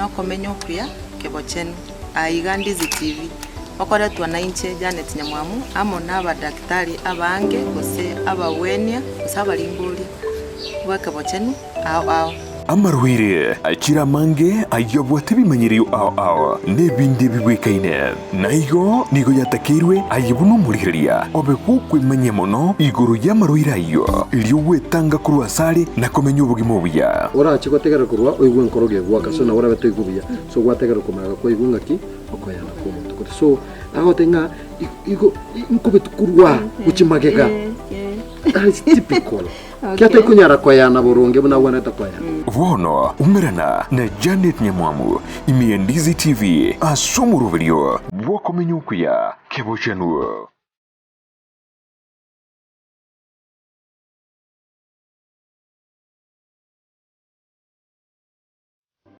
nokomenya okuya kebochenu. Aiga Ndizi TV, okoretwa nainche Janet Nyamwamu amo nabadaktari abange gose abagwenia gose abaringoria bw'ekebochenu ao ao. Amarwaire achire amange ayio abwate ebimanyerio ao ao na ebinde bibwekaine. Na igo nigo yatakeirwe aye buna omorigereria obe gokwemanyia mono igoro y'amarwaire ayio, erio gwetanga korwa asare na komenya obogima obuya. Orache gotegerera korwa oigwe enkoro gegwaka, so nabo orabe toigwe buya, so gwategerera komanya kwaigwe ng'aki okoyana kw'omonto kore. So agoteba ng'a igo nkobeti korwa gochia magega, that is typical. Ekiagera taikonyara koyana boronge buna agwenerete koyana. Bono umerana na Janet Nyamwamu ime ya Ndizi TV ase omoroberio bw'okomenya okuya kebochenu.